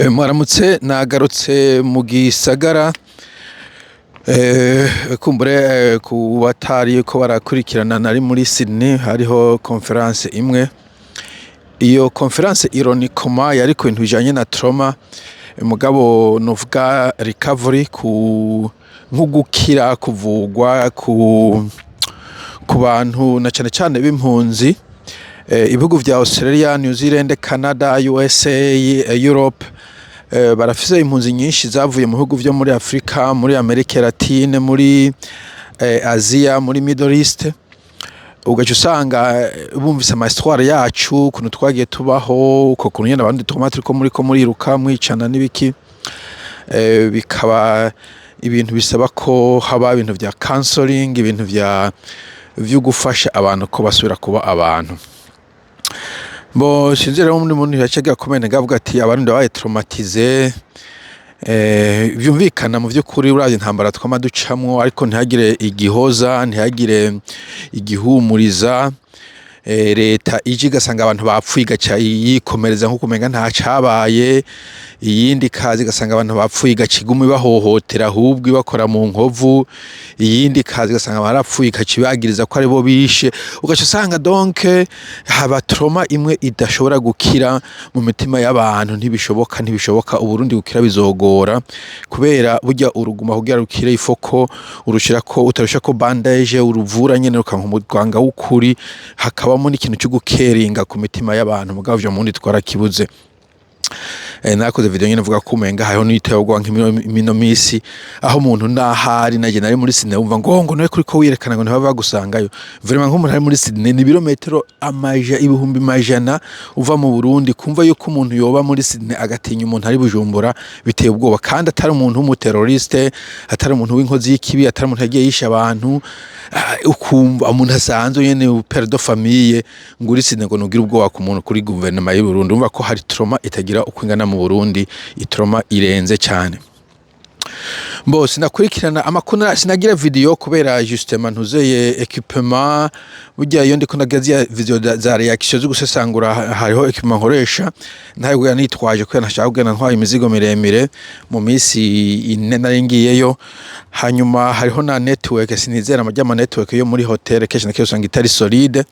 Mwaramutse, nagarutse mu gisagara. Kumbure ku batariko barakurikirana, nari muri Sydney, hariho conférence imwe. Iyo conférence ironiquement yari ku bintu bijanye na trauma, mugabo novuga recovery, ku nko gukira, kuvugwa ku bantu na cane cane b'impunzi. Ibihugu vya Australia, New Zealand, Canada, USA, Europe, barafise impunzi nyinshi zavuye mu bihugu vyo muri Afrika, muri Amerika Latine, muri Asia, muri Middle East. Ugaca usanga bumvise ama histoire yacu, ukuntu twagiye tubaho, uko kuntu nyene abandi tuguma turiko muriko muriruka mwicana n'ibiki, bikaba ibintu bisaba ko haba ibintu vya counseling, ibintu vyo gufasha abantu ko basubira kuba abantu. Bo sinzi rero, uwundi muntu yaciye agira comment avuga ati Abarundi babaye traumatisés. Vyumvikana mu vy'ukuri uravye intambara twama ducamwo, ariko ntihagire igihoza, ntihagire igihumuriza. Leta ije igasanga abantu bapfuye, igaca yikomereza nkuko umenga nta cabaye. Iyindi ikaza igasanga abantu bapfuye, igaca iguma ibahohotera, ahubwo ibakora mu nkovu. Iyindi ikaza igasanga barapfuye, igaca ibagiriza ko aribo bishe. Ugaca usanga donc haba trauma imwe idashobora gukira mu mitima y'abantu. Ntibishoboka, ntibishoboka. Uburundi gukira bizogora, kubera burya uruguma kugira rukire ifoko urushirako, utarushirako bandage, uruvura nyene rukanka umuganga w'ukuri, hakabamo n'ikintu co gukeringa ku mitima y'abantu. Mugabo ivyo mu Burundi twarakibuze. Nakoze video nyene mvuga ko umenga hariho n'iterabwoba nk'imino misi, aho umuntu nahari naje nari muri Sydney, wumva ngo nawe kuriko wiyerekana ngo ntibaba bagusangayo. Vraiment, nk'umuntu ari muri Sydney, ni ibirometero amaja ibihumbi majana uva mu Burundi. Kumva yuko umuntu yoba muri Sydney agatinya umuntu ari Bujumbura biteye ubwoba, kandi atari umuntu w'umuterroriste, atari umuntu w'inkozi y'ikibi, atari umuntu yagiye yisha abantu. Ukumva umuntu asanzwe nyene, père de famille, ngo uri Sydney ngo nugira ubwoba ku muntu kuri guverinoma y'u Burundi. Urumva ko hari trauma itagira uko ingana mu Burundi, itrauma irenze cyane. Bo sinakurikirana amakuru, sinagira video kubera justement ntuzeye équipement. Burya iyo ndiko ndagira ziriya video za reaction zo gusesangura, hariho équipement nkoresha, ntayo kugenda nitwaje, kubera ntashaka kugenda ntwaye imizigo miremire mu minsi 4 nari ngiyeyo. Hanyuma hariho na network, sinizera amajya network yo muri hotel, kenshi na kenshi usanga itari solide.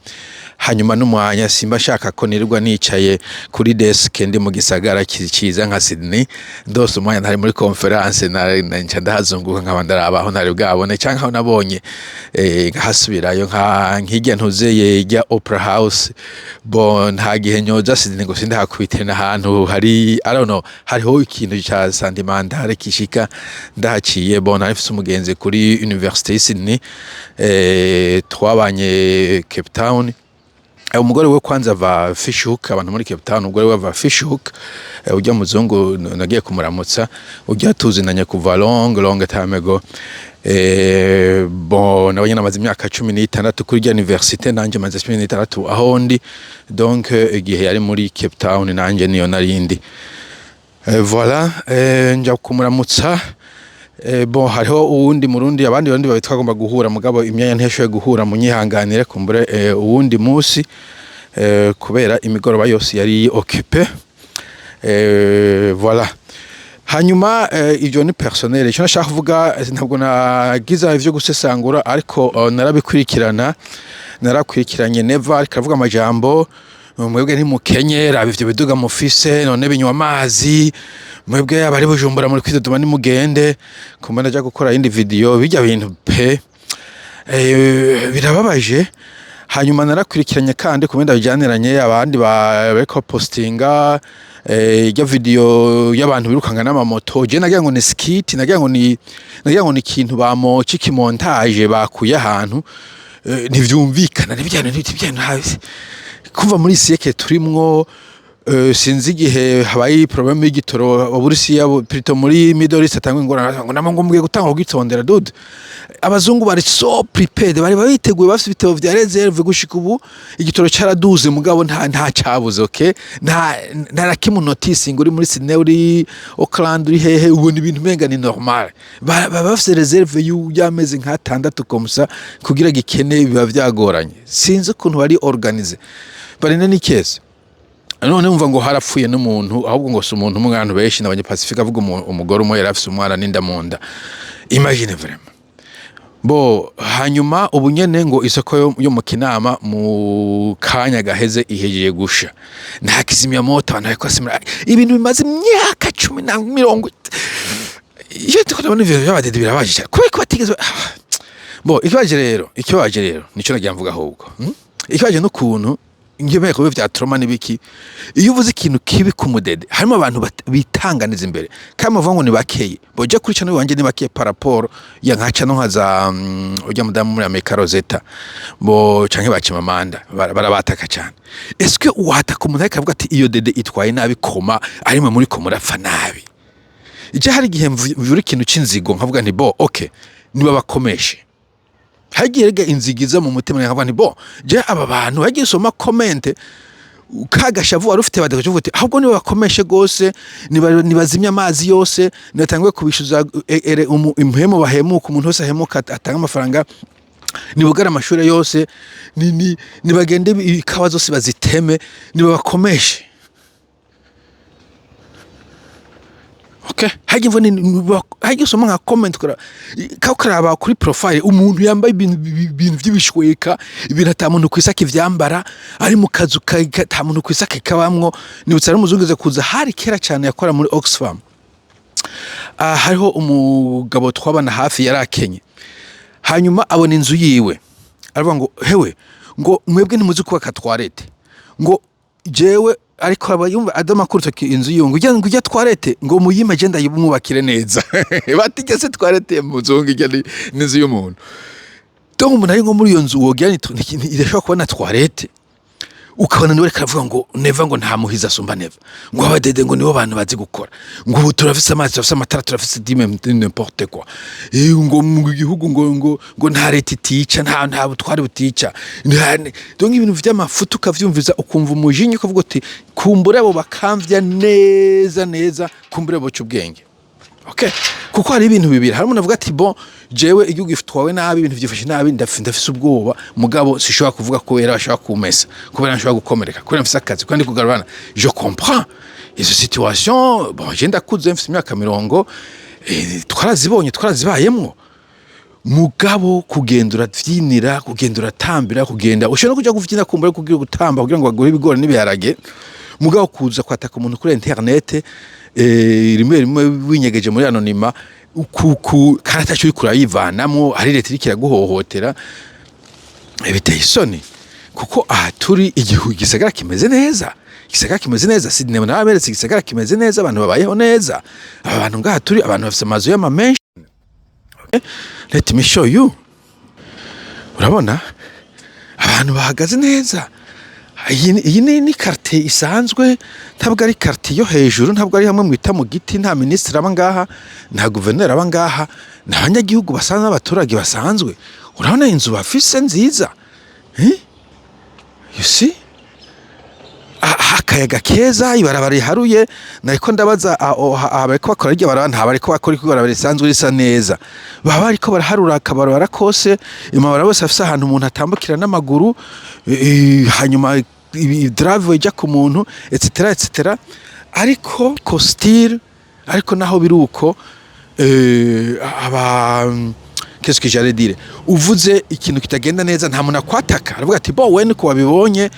Hanyuma n'umwanya, simba shaka ko nirirwa nicaye kuri desk ndi mu gisagara ciza nka Sydney. Ndose umwanya ntari muri conférence, nca ndahazunguka, nkaba ndaraba aho ntari bwabone canke aho nabonye, nkahasubirayo, nka nkirya ntuzeye irya Opera House. Bon, nta gihe nyoza Sydney ngo sindahakubitire n'ahantu hari, I don't know, hariho ikintu ca sentimental kishika ndahaciye. Bon, nari mfise umugenzi kuri Université y'i Sydney, twabanye Cape Town. Umugore we kwanza ava Fish Hoek, abantu muri Cape Town, umugore we ava Fish Hoek. Ujya muzungu nagiye kumuramutsa, ujya tuzinanye kuva long long time ago. Bon, nawe nyene amaze imyaka 16 kuri rya université, nanje maze 16 aho ndi. Donc igihe yari muri Cape Town nanje niyo narindi. Voilà, nja kumuramutsa. Bon, hariho uwundi Murundi, abandi Barundi babiri twagomba guhura, mugabo imyanya ntiyashoboye guhura. Munyihanganire, kumbure uwundi musi, kubera imigoroba yose yari occupé. Voilà. Hanyuma ivyo ni personnel. Ico nashaka kuvuga, ntabwo nagize ivyo gusesangura, ariko narabikurikirana, narakurikiranye Neva ariko aravuga amajambo: "Mwebwe ntimukenye, raba ivyo biduga mufise, none binywa amazi, mwebwe abari Bujumbura muri kwidodoma, nimugende." Kumba ndaja gukora iyindi video, bijya bintu pe, birababaje. Hanyuma narakurikiranye kandi kumenda bijaniranye abandi bariko postinga irya video y'abantu birukanga n'amamoto. Je nagira ngo ni skit, nagira ngo ni ikintu bamo c'ikimontage bakuye ahantu. Ntivyumvikana, ntibyana kuva muri siècle turimwo. Sinzi igihe habaye problème y'igitoro Uburusiya, plutôt muri Middle East atangwa ingorane, ngo namwe ngo mugiye gutanga kugitondera. Dude, abazungu bari so prepared, bari biteguye, bafite ibitabo vya réserve. Gushika ubu igitoro caraduze, mugabo nta cabuze. Okay, nta na kimwe noticing. Uri muri Sydney, uri Auckland, uri hehe, ubona ibintu umenga ni normal. Baba bafite réserve y'amezi nk'atandatu comme ça, kugira gikene biba vyagoranye. Sinzi ukuntu bari organisé, barine n'ikese. None wumva ngo harapfuye n'umuntu, ahubwo ngo si umuntu umwe, abantu benshi n'Abanyapasifika. Avuga umugore umwe yari afise umwana n'inda mu nda. Imagine vraiment. Bo hanyuma ubu nyene ngo isoko yo mu Kinama mu kanya gaheze ihejeje gusha, nta kizimyamoto, abantu bariko basimura ibintu bimaze imyaka cumi na mirongo. Iyo turiko ndabona ivyo vy'abadede birabaje cane, kubera ko batigeze. Bo ikibaje rero nico nagira mvuga ahubwo, Ikibaje n'ukuntu ngiye kuba vya trauma n'ibiki. Iyo uvuze ikintu kibi ku mudede, harimo abantu bitanganiza imbere, kandi bavuga ngo ni bakeye boja kuri channel wanje, ni bakeye par rapport ya nka channel nka za ujya mudamu muri Amerika Rosetta bo canke bacimamanda, barabataka cyane. Est-ce que uwataka umuntu ariko avuga ati iyo dede itwaye nabi, koma arimwe muri ko murapfa nabi? Ije hari igihe mvura ikintu c'inzigo nkavuga nti bo okay, niba bakomeshe. Hagiye rega inzigo iza mu mutima, nkavuga nti bo je aba bantu hagiye usoma comment kagashavu wari ufite, badaje uvuga uti ahubwo niba bakomeshe gose, nibazimye amazi yose, nibatanguye kubishuza impemu bahemuka, umuntu wese ahemuka atanga amafaranga, nibugare amashuri yose, nibagende ikawa zose baziteme, nibabakomeshe. Okay, hagiye mvune hagiye usoma nka comment kora ka ukaraba kuri profile, umuntu yambaye ibintu by'ibishweka, ibintu ata muntu kwisa kivyambara, ari mu kazu ata muntu kwisa kikabamwo. Nibutse ari umuzungu uze kuza hari kera cyane yakora muri Oxfam. Ah, hariho umugabo twabana hafi yari akenye, hanyuma abona inzu yiwe, aravuga ngo hewe, ngo mwebwe ntimuzi kubaka toilette, ngo jewe ariko aba yumva adama kurutoki inzu yiwe, ngo ujya toilette ngo muyime je ndayimwubakire neza. Batigeze toilette mu nzu ijya n'inzu y'umuntu. Donc umuntu ari nko muri iyo nzu wogira irashobora kubona toilette, ukabona niwe ariko aravuga ngo Neva, ngo nta muhizi asumba Neva, ngo abadede ngo nibo bantu bazi gukora, ngo ubu turafise amazi, turafise amatara, turafise dime n'importe quoi. Ngo mu gihugu ngo nta leta itica, nta butware butica. Donc ibintu vy'amafutu ukavyumviza ukumva umujinya, ukavuga uti kumbure abo bakamvya neza neza, kumbure boca ubwenge. Okay. Kuko hari ibintu bibiri. Hari umuntu avuga ati bon, jewe igihugu gitwawe nabi, ibintu vyifashe nabi, ndafise ubwoba, mugabo sishobora kuvuga kubera bashobora kumesa, kubera nshobora gukomereka, kubera mfise akazi, kubera ndi kugarurana. Je comprends izo situation. Bon, je ndakuze, mfise imyaka 40, twarazibonye, twarazibayemwo. Mugabo kugenda uravyinira, kugenda uratambira, kugenda ushobora no kuja kuvyina kumbura kugira gutamba kugira ngo bagure ibigori n'ibiharage, mugabo kuza kwataka umuntu kuri internet, rimwe rimwe winyegeje muri anonymat, kuku kandi ataco uriko urayivanamwo, ari leta iriko iraguhohotera, biteye isoni. Kuko aha turi igihugu igisagara kimeze neza, igisagara kimeze neza. Sydney naberetse igisagara kimeze neza, abantu babayeho neza. Aba bantu ngaha turi abantu bafise amazu y'ama menshi. Let me show you. Urabona abantu bahagaze neza. Iyi ni quartier isanzwe, ntabwo ari quartier yo hejuru, ntabwo ari hamwe mwita mu giti. Nta minisitiri aba ngaha, nta guverineri aba ngaha, ni abanyagihugu basanzwe, n'abaturage basanzwe. Urabona inzu bafise nziza, eh? You see? Akayaga keza, ibarabara riharuye. Nariko ndabaza abariko bakora iryo barabara, nta bariko bakora ibarabara risanzwe risa neza, baba bariko baraharura akabarabara kose, amabarabara bose afise ahantu umuntu atambukira n'amaguru, hanyuma driveway ijya ku muntu, etc etc. Ariko ko still, ariko naho biri uko, aba qu'est-ce que j'allais dire, uvuze ikintu kitagenda neza nta muntu akwataka, aravuga ati bo we niko wabibonye,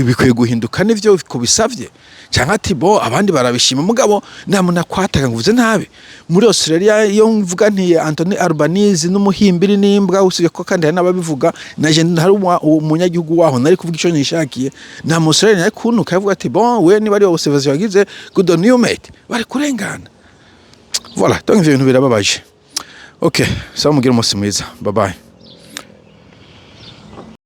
bikwiye guhinduka, nivyo kubisavye, cyangwa ati bo abandi barabishima, mugabo nta muntu akwataka ngo uvuze nabi. Muri Australia iyo mvuga nti Anthony Albanese n'umuhimbiri n'imbwa, usibye ko kandi hari n'ababivuga, naje ntari umunyagihugu waho, nari kuvuga ico nishakiye, nta mu Australia nari kuntuka, yavuga ati bon, we niba ari observation wagize, good on you mate, bari kurengana. Voilà, donc ivyo bintu birababaje. Okay, sawa, mugire umunsi mwiza, bye bye.